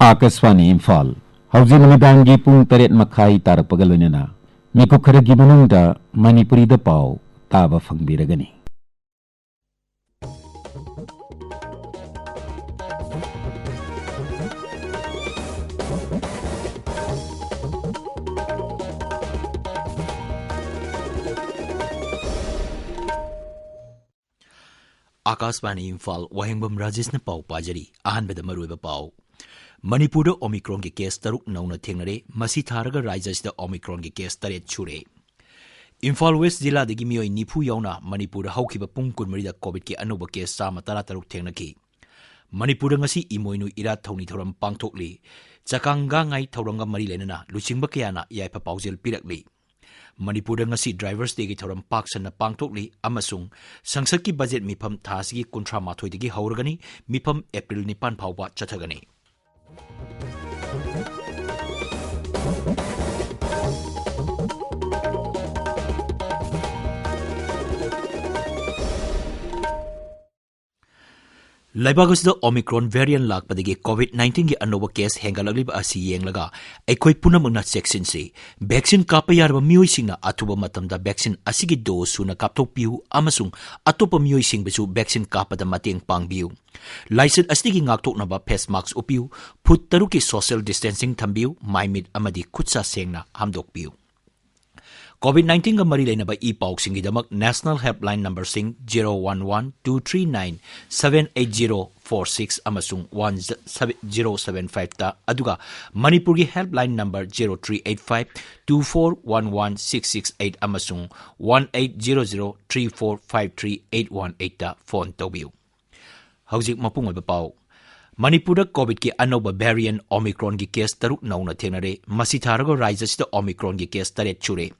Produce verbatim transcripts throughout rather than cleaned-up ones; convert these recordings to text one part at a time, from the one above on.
ꯑꯥꯀꯥꯁꯕꯥꯅꯤ ꯏꯝꯐꯥꯜ꯫ ꯍꯧꯖꯤꯛ ꯅꯨꯃꯤꯗꯥꯡꯒꯤ ꯄꯨꯡ ꯇꯔꯦꯠ ꯃꯈꯥꯏ ꯇꯥꯔꯛꯄꯒ ꯂꯣꯏꯅꯅ ꯃꯤꯀꯨꯞ ꯈꯔꯒꯤ ꯃꯅꯨꯡꯗ ꯃꯅꯤꯄꯨꯔꯤꯗ ꯄꯥꯎ ꯇꯥꯕ ꯐꯪꯕꯤꯔꯒꯅꯤ꯫ ꯑꯥꯀꯥꯁꯕꯥꯅꯤ ꯏꯝꯐꯥꯜ, ꯋꯥꯍꯦꯡꯕꯝ ꯔꯥꯖꯦꯁꯅ ꯄꯥꯎ ꯄꯥꯖꯔꯤ꯫ ꯑꯍꯥꯟꯕꯗ ꯃꯔꯨꯑꯣꯏꯕ ꯄꯥꯎ꯫ ꯃꯅꯤꯄꯨꯔꯗ ꯑꯣꯃꯤꯀ꯭ꯔꯣꯟꯒꯤ ꯀꯦꯁ ꯇꯔꯨꯛ ꯅꯧꯅ ꯊꯦꯡꯅꯔꯦ꯫ ꯃꯁꯤ ꯊꯥꯔꯒ ꯔꯥꯖ꯭ꯌ ꯑꯁꯤꯗ ꯑꯣꯃꯤꯀ꯭ꯔꯣꯟꯒꯤ ꯀꯦꯁ ꯇꯔꯦꯠ ꯁꯨꯔꯦ꯫ ꯏꯝꯐꯥꯜ ꯋꯦꯁ ꯖꯤꯂꯥꯗꯒꯤ ꯃꯤꯑꯣꯏ ꯅꯤꯐꯨ ꯌꯥꯎꯅ ꯃꯅꯤꯄꯨꯔꯗ ꯍꯧꯈꯤꯕ ꯄꯨꯡ ꯀꯨꯟꯃꯔꯤꯗ ꯀꯣꯚꯤꯗꯀꯤ ꯑꯅꯧꯕ ꯀꯦꯁ ꯆꯥꯝꯃ ꯇꯔꯥꯇꯔꯨꯛ ꯊꯦꯡꯅꯈꯤ꯫ ꯃꯅꯤꯄꯨꯔꯗ ꯉꯁꯤ ꯏꯃꯣꯏꯅꯨ ꯏꯔꯥꯠ ꯊꯧꯅꯤ ꯊꯧꯔꯝ ꯄꯥꯡꯊꯣꯛꯂꯤ꯫ ꯆꯥꯀꯥꯡ ꯒꯥꯡꯉꯥꯏ ꯊꯧꯔꯝꯒ ꯃꯔꯤ ꯂꯩꯅꯅ ꯂꯨꯆꯤꯡꯕ ꯀꯌꯥꯅ ꯌꯥꯏꯐ ꯄꯥꯎꯖꯦꯜ ꯄꯤꯔꯛꯂꯤ꯫ ꯃꯅꯤꯄꯨꯔꯗ ꯉꯁꯤ ꯗ꯭ꯔꯥꯏꯚꯔꯁ ꯗꯦꯒꯤ ꯊꯧꯔꯝ ꯄꯥꯛ ꯁꯟꯅ ꯄꯥꯡꯊꯣꯛꯂꯤ ꯑꯃꯁꯨꯡ ꯁꯪꯁꯠꯀꯤ ꯕꯖꯦꯠ ꯃꯤꯐꯝ ꯊꯥ ꯑꯁꯤꯒꯤ ꯀꯨꯟꯊ꯭ꯔꯥ ꯃꯥꯊꯣꯏꯗꯒꯤ ꯍꯧꯔꯒꯅꯤ, ꯃꯤꯐꯝ ꯑꯦꯄ꯭ꯔꯤꯜ ꯅꯤꯄꯥꯟ ꯐꯥꯎꯕ ꯆꯠꯊꯒꯅꯤ꯫ ꯂꯩꯕꯥꯛ ꯑꯁꯤꯗ ꯑꯣꯃꯤꯀ꯭ꯔꯣꯟ ꯚꯦꯔꯤꯌꯟ ꯂꯥꯛꯄꯗꯒꯤ ꯀꯣꯚꯤꯗ ꯅꯥꯏꯟꯇꯤꯟꯒꯤ ꯑꯅꯧꯕ ꯀꯦꯁ ꯍꯦꯟꯒꯠꯂꯛꯂꯤꯕ ꯑꯁꯤ ꯌꯦꯡꯂꯒ ꯑꯩꯈꯣꯏ ꯄꯨꯝꯅꯃꯛꯅ ꯆꯦꯛꯁꯤꯟꯁꯤ꯫ ꯚꯦꯛꯁꯤꯟ ꯀꯥꯞꯄ ꯌꯥꯔꯕ ꯃꯤꯑꯣꯏꯁꯤꯡꯅ ꯑꯊꯨꯕ ꯃꯇꯝꯗ ꯚꯦꯛꯁꯤꯟ ꯑꯁꯤꯒꯤ ꯗꯣꯖ ꯁꯨꯅ ꯀꯥꯞꯊꯣꯛꯄꯤꯌꯨ ꯑꯃꯁꯨꯡ ꯑꯇꯣꯞꯄ ꯃꯤꯑꯣꯏꯁꯤꯡꯕꯨꯁꯨ ꯚꯦꯛꯁꯤꯟ ꯀꯥꯞꯄꯗ ꯃꯇꯦꯡ ꯄꯥꯡꯕꯤꯌꯨ꯫ ꯂꯥꯏꯆꯠ ꯑꯁꯤꯗꯒꯤ ꯉꯥꯛꯊꯣꯛꯅꯕ ꯐꯦꯁ ꯃꯥꯁꯛ ꯎꯞꯄꯤꯌꯨ, ꯐꯨꯠ ꯇꯔꯨꯛꯀꯤ ꯁꯣꯁꯤꯌꯦꯜ ꯗꯤꯁꯇꯦꯟꯁꯤꯡ ꯊꯝꯕꯤꯌꯨ, ꯃꯥꯏ ꯃꯤꯠ ꯑꯃꯗꯤ ꯈꯨꯠꯁꯥ ꯁꯦꯡꯅ ꯍꯥꯝꯗꯣꯛꯄꯤꯌꯨ꯫ ꯀꯣꯚꯤꯗ ꯅꯥꯏꯟꯇꯤꯟꯒ ꯃꯔꯤ ꯂꯩꯅꯕ ꯏ ꯄꯥꯎꯁꯤꯡꯒꯤꯗꯃꯛ ꯅꯦꯁꯅꯦꯜ ꯍꯦꯜꯞꯂꯥꯏꯟ ꯅꯝꯕꯔꯁꯤꯡ zero one one two three nine seven eight zero four six ꯑꯃꯁꯨꯡ ꯋꯥꯟ ꯖꯤꯔꯣ ꯁꯚꯦꯟ ꯐꯥꯏꯚꯇ, ꯑꯗꯨꯒ ꯃꯅꯤꯄꯨꯔꯒꯤ helpline number zero three eight five two four one one six six eight ꯑꯃꯁꯨꯡ one eight zero zero three four five three eight one ꯑꯩꯠꯇ phone ꯇꯧꯕꯤꯌꯨ꯫ ꯍꯧꯖꯤꯛ ꯃꯄꯨꯡ ꯑꯣꯏꯕ ꯄꯥꯎ꯫ ꯃꯅꯤꯄꯨꯔꯗ ꯀꯣꯚꯤꯗꯀꯤ ꯑꯅꯧꯕ ꯚꯦꯔꯤꯌꯟ ꯑꯣꯃꯤꯀ꯭ꯔꯣꯟꯒꯤ ꯀꯦꯁ ꯇꯔꯨꯛ ꯅꯧꯅ ꯊꯦꯡꯅꯔꯦ꯫ ꯃꯁꯤ ꯊꯥꯔꯒ ꯔꯥꯖ꯭ꯌ ꯑꯁꯤꯗ ꯑꯣꯃꯤꯀ꯭ꯔꯣꯟꯒꯤ ꯀꯦꯁ ꯇꯔꯦꯠ ꯁꯨꯔꯦ꯫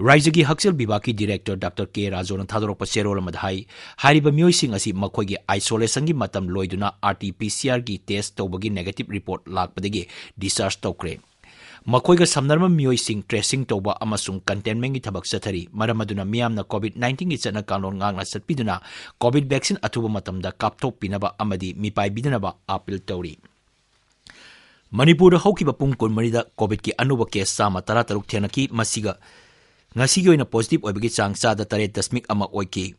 ꯔꯥꯖ꯭ꯌꯒꯤ ꯍꯛꯁꯦꯜ ꯕꯤꯚꯥꯒꯀꯤ ꯗꯤꯔꯦꯛꯇꯔ ꯗꯥꯛꯇꯔ ꯀꯦ ꯔꯥꯖꯨꯅ ꯊꯥꯗꯣꯔꯛꯄ ꯆꯦꯔꯣꯜ ꯑꯃꯗ ꯍꯥꯏ, ꯍꯥꯏꯔꯤꯕ ꯃꯤꯑꯣꯏꯁꯤꯡ ꯑꯁꯤ ꯃꯈꯣꯏꯒꯤ ꯑꯥꯏꯁꯣꯂꯦꯁꯟꯒꯤ ꯃꯇꯝ ꯂꯣꯏꯗꯨꯅ ꯑꯥꯔ ꯇꯤ ꯄꯤ ꯁꯤ ꯑꯥꯔꯒꯤ ꯇꯦꯁ ꯇꯧꯕꯒꯤ ꯅꯦꯒꯦꯇꯤꯚ ꯔꯤꯄꯣꯔꯠ ꯂꯥꯛꯄꯗꯒꯤ ꯗꯤꯁꯆꯥꯔꯖ ꯇꯧꯈ꯭ꯔꯦ꯫ ꯃꯈꯣꯏꯒ ꯁꯝꯅꯔꯝꯕ ꯃꯤꯑꯣꯏꯁꯤꯡ ꯇ꯭ꯔꯦꯁꯤꯡ ꯇꯧꯕ ꯑꯃꯁꯨꯡ ꯀꯟꯇꯦꯟꯃꯦꯟꯒꯤ ꯊꯕꯛ ꯆꯠꯊꯔꯤ꯫ ꯃꯔꯝ ꯑꯗꯨꯅ ꯃꯤꯌꯥꯝꯅ ꯀꯣꯚꯤꯗ ꯅꯥꯏꯟꯇꯤꯟꯒꯤ ꯆꯠꯅ ꯀꯥꯡꯂꯣꯟ ꯉꯥꯛꯅ ꯆꯠꯄꯤꯗꯨꯅ ꯀꯣꯚꯤꯗ ꯚꯦꯛꯁꯤꯟ ꯑꯊꯨꯕ ꯃꯇꯝꯗ ꯀꯥꯞꯊꯣꯛꯄꯤꯅꯕ ꯑꯃꯗꯤ ꯃꯤꯄꯥꯏꯕꯤꯗꯅꯕ ꯑꯥꯄꯤꯜ ꯇꯧꯔꯤ꯫ ꯃꯅꯤꯄꯨꯔꯗ ꯍꯧꯈꯤꯕ ꯄꯨꯡ ꯀꯨꯟꯃꯔꯤꯗ COVID-ꯀꯤ ꯑꯅꯧꯕ case ꯆꯥꯝꯃ ꯇꯔꯥ ꯇꯔꯨꯛ ꯊꯦꯡꯅꯈꯤ꯫ ꯃꯁꯤꯒ ꯉꯁꯤꯒꯤ ꯑꯣꯏꯅ positive ꯑꯣꯏꯕꯒꯤ ꯆꯥꯡ ꯆꯥꯗ ꯇꯔꯦꯠ ꯗꯁꯃꯤꯛ ꯑꯃ ꯑꯣꯏꯈꯤ꯫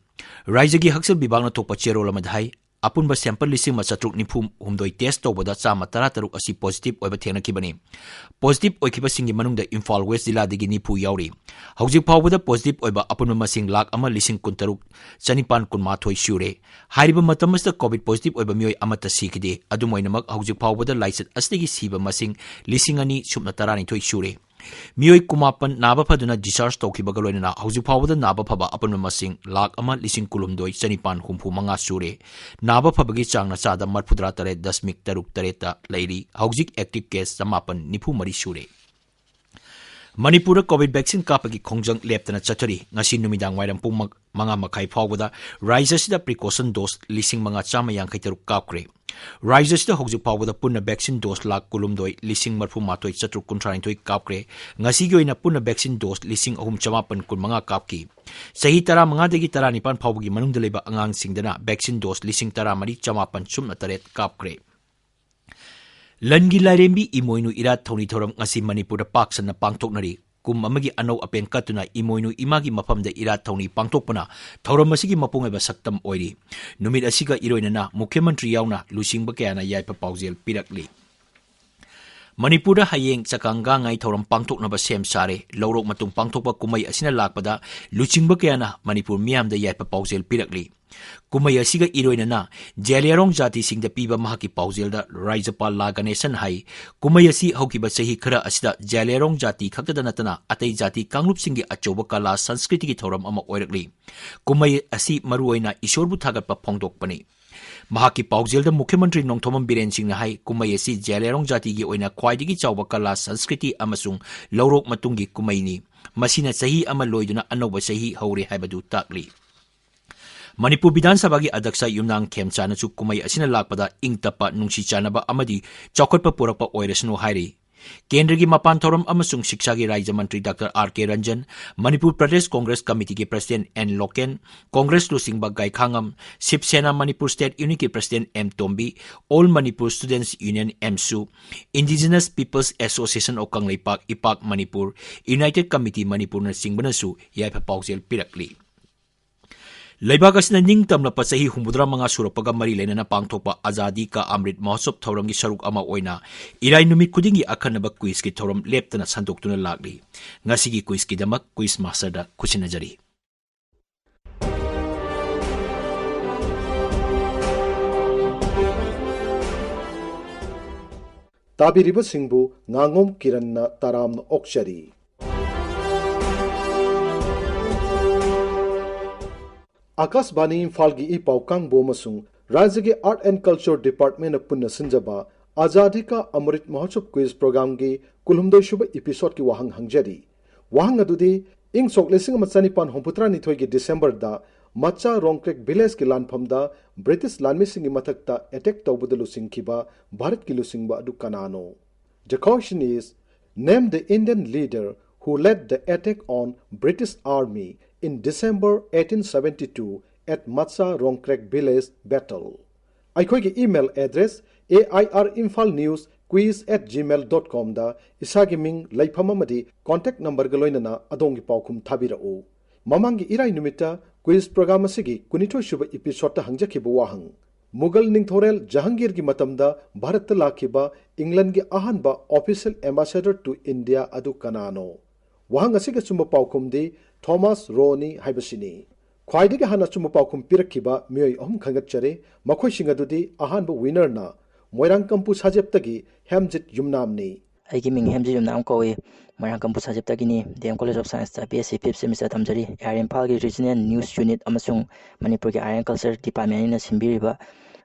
ꯔꯥꯏꯖ꯭ꯌꯒꯤ ꯍꯛꯁꯦꯜ ꯕꯤꯚꯥꯒꯅ ꯊꯣꯛꯄ ꯆꯦꯔꯣꯜ ꯑꯃꯗ ꯍꯥꯏ, ꯑꯄꯨꯟꯕ sample ꯂꯤꯁꯤꯡ ꯑꯃ ꯆꯥꯇ꯭ꯔꯨꯛ ꯅꯤꯐꯨ ꯍꯨꯝꯗꯣꯏ test ꯇꯧꯕꯗ ꯆꯥꯝꯃ ꯇꯔꯥ ꯇꯔꯨꯛ ꯑꯁꯤ positive ꯑꯣꯏꯕ ꯊꯦꯡꯅꯈꯤꯕꯅꯤ꯫ Positive ꯑꯣꯏꯈꯤꯕꯁꯤꯡꯒꯤ ꯃꯅꯨꯡꯗ ꯏꯝꯐꯥꯜ West ꯖꯤꯂꯥꯗꯒꯤ ꯅꯤꯐꯨ ꯌꯥꯎꯔꯤ꯫ ꯍꯧꯖꯤꯛ ꯐꯥꯎꯕꯗ positive ꯑꯣꯏꯕ ꯑꯄꯨꯟꯕ ꯃꯁꯤꯡ ꯂꯥꯈ ꯑꯃ ꯂꯤꯁꯤꯡ ꯀꯨꯟꯇꯔꯨꯛ ꯆꯅꯤꯄꯥꯟ ꯀꯨꯟꯃꯥꯊꯣꯏ ꯁꯨꯔꯦ꯫ ꯍꯥꯏꯔꯤꯕ ꯃꯇꯝ ꯑꯁꯤꯗ COVID positive ꯑꯣꯏꯕ ꯃꯤꯑꯣꯏ ꯑꯃꯠꯇ ꯁꯤꯈꯤꯗꯦ꯫ ꯑꯗꯨꯝ ꯑꯣꯏꯅꯃꯛ, ꯍꯧꯖꯤꯛ ꯐꯥꯎꯕꯗ ꯂꯥꯏꯆꯠ ꯑꯁꯤꯗꯒꯤ ꯁꯤꯕ ꯃꯁꯤꯡ ꯂꯤꯁꯤꯡ ꯑꯅꯤ ꯁꯨꯞꯅ ꯇꯔꯥꯅꯤꯊꯣꯏ ꯁꯨꯔꯦ꯫ ꯃꯤꯑꯣꯏ ꯀꯨꯟꯃꯥꯄꯟ ꯅꯥꯕ ꯐꯗꯨꯅ discharge ꯇꯧꯈꯤꯕꯒ ꯂꯣꯏꯅꯅ ꯍꯧꯖꯤꯛ ꯐꯥꯎꯕꯗ ꯅꯥꯕ ꯐꯕ ꯑꯄꯨꯟꯕ ꯃꯁꯤꯡ ꯂꯥꯈ ꯑꯃ ꯂꯤꯁꯤꯡ ꯀꯨꯟꯍꯨꯝꯗꯣꯏ ꯆꯅꯤꯄꯥꯟ ꯍꯨꯝꯐꯨ ꯃꯉꯥ ꯁꯨꯔꯦ꯫ ꯅꯥꯕ ꯐꯕꯒꯤ ꯆꯥꯡꯅ ꯆꯥꯗ ꯃꯔꯤꯐꯨꯇꯔꯥ ꯇꯔꯦꯠ ꯗꯁꯃꯤꯛ ꯇꯔꯨꯛ ꯇꯔꯦꯠꯇ ꯂꯩꯔꯤ꯫ ꯍꯧꯖꯤꯛ active case ꯆꯃꯥꯄꯟ ꯅꯤꯐꯨ ꯃꯔꯤ ꯁꯨꯔꯦ꯫ ꯃꯅꯤꯄꯨꯔꯗ COVID vaccine ꯀꯥꯞꯄꯒꯤ ꯈꯣꯡꯖꯪ ꯂꯦꯞꯇꯅ ꯆꯠꯊꯔꯤ꯫ ꯉꯁꯤ ꯅꯨꯃꯤꯗꯥꯡ ꯋꯥꯏꯔꯝ ꯄꯨꯡ ꯃ-, ꯃꯉꯥ ꯃꯈꯥꯏ ꯐꯥꯎꯕꯗ ꯔꯥꯏꯖ꯭ꯌ ꯑꯁꯤꯗ precaution dose ꯂꯤꯁꯤꯡ ꯃꯉꯥ ꯆꯥꯝꯃ ꯌꯥꯡꯈꯩ ꯇꯔꯨꯛ ꯀꯥꯞꯈ꯭ꯔꯦ꯫ ꯔꯥꯏꯖ꯭ꯌ ꯑꯁꯤꯗ ꯍꯧꯖꯤꯛ ꯐꯥꯎꯕꯗ ꯄꯨꯟꯅ vaccine dose ꯂꯥꯈ ꯀꯨꯟꯍꯨꯝꯗꯣꯏ ꯂꯤꯁꯤꯡ ꯃꯔꯤꯐꯨ ꯃꯥꯊꯣꯏ ꯆꯥꯇ꯭ꯔꯨꯛ ꯀꯨꯟꯊ꯭ꯔꯥ ꯅꯤꯊꯣꯏ ꯀꯥꯞꯈ꯭ꯔꯦ꯫ ꯉꯁꯤꯒꯤ ꯑꯣꯏꯅ ꯄꯨꯟꯅ vaccine dose ꯂꯤꯁꯤꯡ ꯑꯍꯨꯝ ꯆꯃꯥꯄꯟ ꯀꯨꯟ ꯃꯉꯥ ꯀꯥꯞꯈꯤ꯫ ꯆꯍꯤ ꯇꯔꯥꯃꯉꯥꯗꯒꯤ ꯇꯔꯥꯅꯤꯄꯥꯟ ꯐꯥꯎꯕꯒꯤ ꯃꯅꯨꯡꯗ ꯂꯩꯕ ꯑꯉꯥꯡꯁꯤꯡꯗꯅ vaccine dose ꯂꯤꯁꯤꯡ ꯇꯔꯥꯃꯔꯤ ꯆꯃꯥꯄꯟ ꯁꯨꯞꯅ ꯇꯔꯦꯠ ꯀꯥꯞꯈ꯭ꯔꯦ꯫ ꯂꯟꯒꯤ ꯂꯥꯏꯔꯦꯝꯕꯤ ꯏꯃꯣꯏꯅꯨ ꯏꯔꯥꯠ ꯊꯧꯅꯤ ꯊꯧꯔꯝ ꯉꯁꯤ ꯃꯅꯤꯄꯨꯔꯗ ꯄꯥꯛ ꯁꯟꯅ ꯄꯥꯡꯊꯣꯛꯅꯔꯤ꯫ ꯀꯨꯝ ꯑꯃꯒꯤ ꯑꯅꯧ ꯑꯄꯦꯟ ꯀꯠꯇꯨꯅ ꯏꯃꯣꯏꯅꯨ ꯏꯃꯥꯒꯤ ꯃꯐꯝꯗ ꯏꯔꯥꯠ ꯊꯧꯅꯤ ꯄꯥꯡꯊꯣꯛꯄꯅ ꯊꯧꯔꯝ ꯑꯁꯤꯒꯤ ꯃꯄꯨꯡ ꯑꯣꯏꯕ ꯁꯛꯇꯝ ꯑꯣꯏꯔꯤ꯫ ꯅꯨꯃꯤꯠ ꯑꯁꯤꯒ ꯏꯔꯣꯏꯅꯅ ꯃꯨꯈ꯭ꯌ ꯃꯟꯇ꯭ꯔꯤ ꯌꯥꯎꯅ ꯂꯨꯆꯤꯡꯕ ꯀꯌꯥꯅ ꯌꯥꯏꯐ ꯄꯥꯎꯖꯦꯜ ꯄꯤꯔꯛꯂꯤ꯫ ꯃꯅꯤꯄꯨꯔꯗ ꯍꯌꯦꯡ ꯆꯀꯥꯡ ꯒꯥꯡꯉꯥꯏ ꯊꯧꯔꯝ ꯄꯥꯡꯊꯣꯛꯅꯕ ꯁꯦꯝ ꯁꯥꯔꯦ꯫ ꯂꯧꯔꯣꯛ ꯃꯇꯨꯡ ꯄꯥꯡꯊꯣꯛꯄ ꯀꯨꯝꯍꯩ ꯑꯁꯤꯅ ꯂꯥꯛꯄꯗ ꯂꯨꯆꯤꯡꯕ ꯀꯌꯥꯅ ꯃꯅꯤꯄꯨꯔ ꯃꯤꯌꯥꯝꯗ ꯌꯥꯏꯐ ꯄꯥꯎꯖꯦꯜ ꯄꯤꯔꯛꯂꯤ꯫ ꯀꯨꯝꯍꯩ ꯑꯁꯤꯒ ꯏꯔꯣꯏꯅꯅ ꯖꯦꯂꯤꯌꯥꯔꯣꯡ ꯖꯥꯇꯤꯁꯤꯡꯗ ꯄꯤꯕ ꯃꯍꯥꯛꯀꯤ ꯄꯥꯎꯖꯦꯜꯗ ꯔꯥꯖ꯭ꯌꯄꯥꯜ ꯂꯥ ꯒꯅꯦꯁꯟ ꯍꯥꯏ, ꯀꯨꯝꯍꯩ ꯑꯁꯤ ꯍꯧꯈꯤꯕ ꯆꯍꯤ ꯈꯔ ꯑꯁꯤꯗ ꯖꯦꯂꯤꯌꯥꯔꯣꯡ ꯖꯥꯇꯤ ꯈꯛꯇꯗ ꯅꯠꯇꯅ ꯑꯇꯩ ꯖꯥꯇꯤ ꯀꯥꯡꯂꯨꯞꯁꯤꯡꯒꯤ ꯑꯆꯧꯕ ꯀꯂꯥ ꯁꯪꯁꯀ꯭ꯔꯤꯇꯤꯒꯤ ꯊꯧꯔꯝ ꯑꯃ ꯑꯣꯏꯔꯛꯂꯤ꯫ ꯀꯨꯝꯍꯩ ꯑꯁꯤ ꯃꯔꯨꯑꯣꯏꯅ ꯏꯁꯣꯔꯕꯨ ꯊꯥꯒꯠꯄ ꯐꯣꯡꯗꯣꯛꯄꯅꯤ꯫ ꯃꯍꯥꯛꯀꯤ ꯄꯥꯎꯖꯦꯜꯗ ꯃꯨꯈ꯭ꯌ ꯃꯟꯇ꯭ꯔꯤ ꯅꯣꯡꯊꯣꯝꯕꯝ ꯕꯤꯔꯦꯟ ꯁꯤꯡꯅ ꯍꯥꯏ, ꯀꯨꯝꯍꯩ ꯑꯁꯤ ꯖꯦꯂꯤꯌꯥꯔꯣꯡ ꯖꯥꯇꯤꯒꯤ ꯑꯣꯏꯅ ꯈ꯭ꯋꯥꯏꯗꯒꯤ ꯆꯥꯎꯕ ꯀꯂꯥ ꯁꯪꯁꯀ꯭ꯔꯤꯇꯤ ꯑꯃꯁꯨꯡ ꯂꯧꯔꯣꯛ ꯃꯇꯨꯡꯒꯤ ꯀꯨꯝꯍꯩꯅꯤ꯫ ꯃꯁꯤꯅ ꯆꯍꯤ ꯑꯃ ꯂꯣꯏꯗꯨꯅ ꯑꯅꯧꯕ ꯆꯍꯤ ꯍꯧꯔꯦ ꯍꯥꯏꯕꯗꯨ ꯇꯥꯛꯂꯤ꯫ ꯃꯅꯤꯄꯨꯔ ꯕꯤꯙꯥꯟ ꯁꯚꯥꯒꯤ ꯑꯗ꯭ꯌꯛꯁ ꯌꯨꯝꯅꯥꯝ ꯈꯦꯝꯆꯥꯅꯁꯨ ꯀꯨꯝꯍꯩ ꯑꯁꯤꯅ ꯂꯥꯛꯄꯗ ꯏꯪ ꯇꯞꯄ, ꯅꯨꯡꯁꯤ ꯆꯥꯟꯅꯕ ꯑꯃꯗꯤ ꯆꯥꯎꯈꯠꯄ ꯄꯨꯔꯛꯄ ꯑꯣꯏꯔꯁꯅꯨ ꯍꯥꯏꯔꯤ꯫ ꯀꯦꯟꯗ꯭ꯔꯒꯤ ꯃꯄꯥꯟ ꯊꯧꯔꯝ ꯑꯃꯁꯨꯡ ꯁꯤꯛꯁꯥꯒꯤ ꯔꯥꯖ꯭ꯌ ꯃꯟꯇ꯭ꯔꯤ doctor R K Ranjan, Manipur Pradesh Congress ꯀꯃꯤꯇꯤꯒꯤ ꯄ꯭ꯔꯁꯤꯗꯦꯟꯠ ꯑꯦꯟ ꯂꯣꯀꯦꯟ, ꯀꯣꯡꯒ꯭ꯔꯦꯁ ꯂꯨꯆꯤꯡꯕ ꯒꯥꯏꯈꯥꯉꯝ, ꯁꯤꯕ ꯁꯦꯅꯥ ꯃꯅꯤꯄꯨꯔ ꯁ꯭ꯇꯦꯠ ꯌꯨꯅꯤꯠꯀꯤ president M Tombi, All Manipur Students Union, AMSU, Indigenous Peoples Association of Kangleipak, IPAK Manipur, united committee ꯃꯅꯤꯄꯨꯔꯅꯆꯤꯡꯕꯅꯁꯨ ꯌꯥꯏꯐ ꯄꯥꯎꯖꯦꯜ ꯄꯤꯔꯛꯂꯤ꯫ ꯂꯩꯕꯥꯛ ꯑꯁꯤꯅ ꯅꯤꯡꯇꯝꯂꯛꯄ ꯆꯍꯤ ꯍꯨꯝꯐꯨꯇꯔꯥ ꯃꯉꯥ ꯁꯨꯔꯛꯄꯒ ꯃꯔꯤ ꯂꯩꯅꯅ ꯄꯥꯡꯊꯣꯛꯄ ꯑꯖꯥꯗꯤ ꯀꯥ ꯑꯃ꯭ꯔꯤꯠ ꯃꯍꯣꯠꯁꯕ ꯊꯧꯔꯝꯒꯤ ꯁꯔꯨꯛ ꯑꯃ ꯑꯣꯏꯅ ꯏꯔꯥꯏ ꯅꯨꯃꯤꯠ ꯈꯨꯗꯤꯡꯒꯤ ꯑꯈꯟꯅꯕ ꯀ꯭ꯋꯤꯖꯀꯤ ꯊꯧꯔꯝ ꯂꯦꯞꯇꯅ ꯁꯟꯗꯣꯛꯇꯨꯅ ꯂꯥꯛꯂꯤ꯫ ꯉꯁꯤꯒꯤ ꯀ꯭ꯋꯤꯖꯀꯤꯗꯃꯛ ꯀ꯭ꯋꯤꯖ ꯃꯥꯁꯇꯔꯗ ꯈꯨꯠꯁꯤꯟꯅꯖꯔꯤ꯫ ꯇꯥꯕꯤꯔꯤꯕꯁꯤꯡꯕꯨ ꯉꯥꯉꯣꯝ ꯀꯤꯔꯟꯅ ꯇꯔꯥꯝꯅ ꯑꯣꯛꯆꯔꯤ꯫ ꯑꯀꯥꯁꯕꯥꯅꯤ ꯏꯝꯐꯥꯜꯒꯤ ꯏ ꯄꯥꯎ ꯀꯥꯡꯕꯨ ꯑꯃꯁꯨꯡ ꯔꯥꯖ꯭ꯌꯒꯤ Art and Culture Departmentꯅ ꯄꯨꯟꯅ ꯁꯤꯟꯖꯕ ꯑꯖꯥꯗꯤ ꯀꯥ ꯑꯃ꯭ꯔꯤꯠ ꯃꯍꯣꯠꯁꯕ ꯀ꯭ꯋꯤꯖ ꯄ꯭ꯔꯣꯒ꯭ꯔꯥꯝꯒꯤ ꯀꯨꯟꯍꯨꯝꯗꯣꯏ ꯁꯨꯕ ꯏꯄꯤꯁꯣꯗꯀꯤ ꯋꯥꯍꯪ ꯍꯪꯖꯔꯤ꯫ ꯋꯥꯍꯪ ꯑꯗꯨꯗꯤ, ꯏꯪ ꯁꯣꯛ ꯂꯤꯁꯤꯡ ꯑꯃ ꯆꯅꯤꯄꯥꯟ ꯍꯨꯝꯐꯨꯇꯔꯥꯅꯤꯊꯣꯏꯒꯤ ꯗꯤꯁꯦꯝꯕꯔꯗ ꯃꯆꯥ ꯔꯣꯡꯀ꯭ꯔꯦꯛ ꯚꯤꯂꯦꯖꯀꯤ ꯂꯥꯟꯐꯝꯗ ꯕ꯭ꯔꯤꯇꯤꯁ ꯂꯥꯟꯃꯤꯁꯤꯡꯒꯤ ꯃꯊꯛꯇ ꯑꯦꯇꯦꯛ ꯇꯧꯕꯗ ꯂꯨꯆꯤꯡꯈꯤꯕ ꯚꯥꯔꯠꯀꯤ ꯂꯨꯆꯤꯡꯕ ꯑꯗꯨ ꯀꯅꯥꯅꯣ? The question is, name the Indian leader who led the attack on British army in December eighteen seventy-two at Macha Rongkrek village battle. ꯑꯩꯈꯣꯏꯒꯤ email address A I R Imphal News Quiz at gmail dot comꯗ ꯏꯁꯥꯒꯤ ꯃꯤꯡ, ꯂꯩꯐꯝ ꯑꯃꯗꯤ contact numberꯒ ꯂꯣꯏꯅꯅ ꯑꯗꯣꯝꯒꯤ ꯄꯥꯎꯈꯨꯝ ꯊꯥꯕꯤꯔꯛꯎ꯫ ꯃꯃꯥꯡꯒꯤ ꯏꯔꯥꯏ ꯅꯨꯃꯤꯠꯇ quiz program ꯑꯁꯤꯒꯤ ꯀꯨꯟꯅꯤꯊꯣꯏ ꯁꯨꯕ episodeꯇ ꯍꯪꯖꯈꯤꯕ ꯋꯥꯍꯪ, ꯃꯨꯒꯜ ꯅꯤꯡꯊꯧꯔꯦꯜ ꯖꯍꯥꯡꯒꯤꯔꯒꯤ ꯃꯇꯝꯗ ꯚꯥꯔꯠꯇ ꯂꯥꯛꯈꯤꯕ ꯏꯪꯂꯦꯟꯗꯒꯤ ꯑꯍꯥꯟꯕ official ambassador to India ꯑꯗꯨ ꯀꯅꯥꯅꯣ? ꯋꯥꯍꯪ ꯑꯁꯤꯒꯤ ꯑꯆꯨꯝꯕ ꯄꯥꯎꯈꯨꯝꯗꯤ ꯊꯣꯃꯥꯁ ꯔꯣꯅꯤ ꯍꯥꯏꯕꯁꯤꯅꯤ꯫ ꯈ꯭ꯋꯥꯏꯗꯒꯤ ꯍꯥꯟꯅ ꯑꯆꯨꯝꯕ ꯄꯥꯎꯈꯨꯝ ꯄꯤꯔꯛꯈꯤꯕ ꯃꯤꯑꯣꯏ ꯑꯍꯨꯝ ꯈꯟꯒꯠꯆꯔꯤ꯫ ꯃꯈꯣꯏꯁꯤꯡ ꯑꯗꯨꯗꯤ, ꯑꯍꯥꯟꯕ winnerꯅ ꯃꯣꯏꯔꯥꯡꯀꯝꯄꯨ ꯁꯥꯖꯦꯞꯇꯒꯤ ꯍꯦꯝꯖꯤꯠ ꯌꯨꯝꯅꯥꯝꯅꯤ꯫ ꯑꯩꯒꯤ ꯃꯤꯡ ꯍꯦꯝꯖꯤꯠ ꯌꯨꯝꯅꯥꯝ ꯀꯧꯏ꯫ ꯃꯣꯏꯔꯥꯡꯀꯝꯄꯨ ꯁꯥꯖꯦꯞꯇꯒꯤꯅꯤ꯫ D M College of Scienceꯇ B S C fifth semester ꯇꯝꯖꯔꯤ꯫ ꯑꯦ ꯑꯥꯔ ꯏꯝꯐꯥꯜꯒꯤ Regional News Unit ꯑꯃꯁꯨꯡ ꯃꯅꯤꯄꯨꯔꯒꯤ Art and Culture Departmentꯅ ꯁꯤꯟꯕꯤꯔꯤꯕ